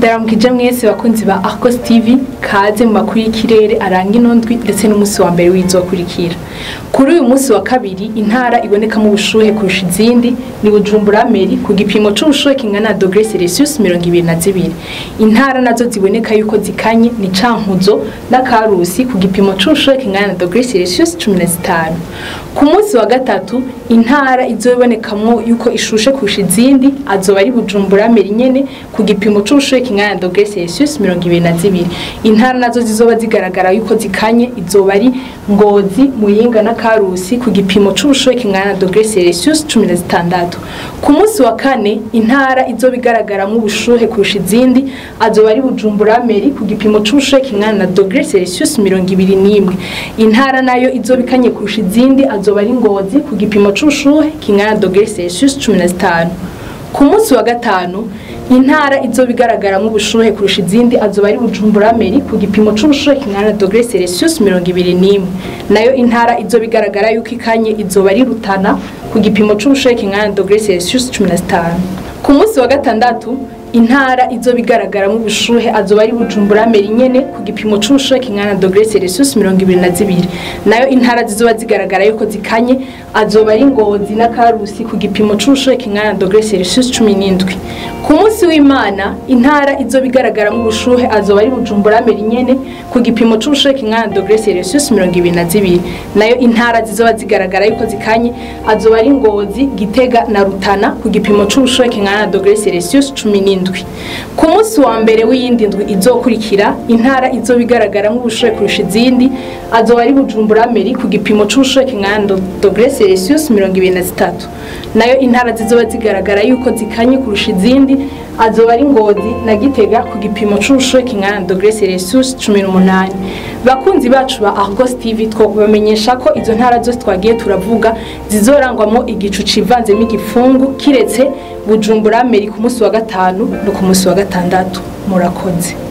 Ndaramukije mwese bakunzi ba Arcos TV, kaze mu makuru y'ikirere aranga ino ndwi ndetse n'umunsi wa mbere w'izokurikira. Kuri uyu munsi wa kabiri, intara ibonekamo ubushuhe kurusha izindi ni Bujumbura Mairie ku gipimo c'ubushuhe kingana na degré Celsius 22. Intara nazo ziboneka yuko zikanye ni Cankuzo na Karusi ku gipimo c'ubushuhe kingana na degré Celsius 15. Ku munsi wa gatatu, intara izobonekamwo yuko ishushe kurusha izindi azoba ari Bujumbura Mairie nyene ku gipimo c'ubushuhe kingana na degré Celsius 22. Intara nazo zizoba zigaragara yuko zikanye izoba ari Ngozi, Muyinga na Karusi ku gipimo c'ubushuhe kingana na degré Celsius 16. Ku munsi wa kane, intara izoba igaragaramwo ubushuhe kurusha izindi azoba ari Bujumbura Mairie ku gipimo c'ubushuhe kingana na degré Celsius 21. Intara nayo izoba ikanye kurusha izindi azoba ari Ngozi ku gipimo c'ubushuhe kingana na degré Celsius 15. Ku munsi wa gatanu, intara izoba igaragaramwo ubushuhe kurusha izindi azoba ari Bujumbura Mairie ku gipimo c'ubushuhe kingana na degré Celsius 21. Nayo intara izoba igaragara yuko ikanye izoba ari Rutana ku gipimo c'ubushuhe kingana na degré Celsius 15. Ku munsi wa gatandatu, intara izoba igaragaramwo ubushuhe azoba ari Bujumbura Mairie nyene ku gipimo c'ubushuhe kingana na degré Celsius 22. Nayo intara zizoba zigaragara yuko zikanye azoba ari Ngozi na Karusi ku gipimo c'ubushuhe kingana na degré Celsius 17. Ku munsi w'Imana, intara izoba igaragaramwo ubushuhe azoba ari Bujumbura Mairie nyene ku gipimo c'ubushuhe kingana na degré Celsius 22. Nayo intara zizoba zigaragara yuko zikanye azoba ari Ngozi, Gitega na Rutana ku gipimo c'ubushuhe kingana na degré Celsius 17. Ku munsi wa mbere w'iyindi ndwi izokurikira, intara izoba igaragaramwo ubushuhe kurusha izindi azoba ari Bujumbura Mairie ku gipimo c'ubushuhe kingana na degré Celsius 23. Nayo intara zizoba zigaragara yuko zikanye kurusha izindi azoba ari Ngozi na Gitega ku gipimo c'ubushuhe kingana na degré Celsius 18. Bakunzi bacu ba Argos TV, twobamenyesha ko izo ntara zose twagiye turavuga zizorangwamo igicu civanzemo igipfungu, kiretse Bujumbura Mairie ku munsi wa gatanu no ku munsi wa gatandatu. Murakoze.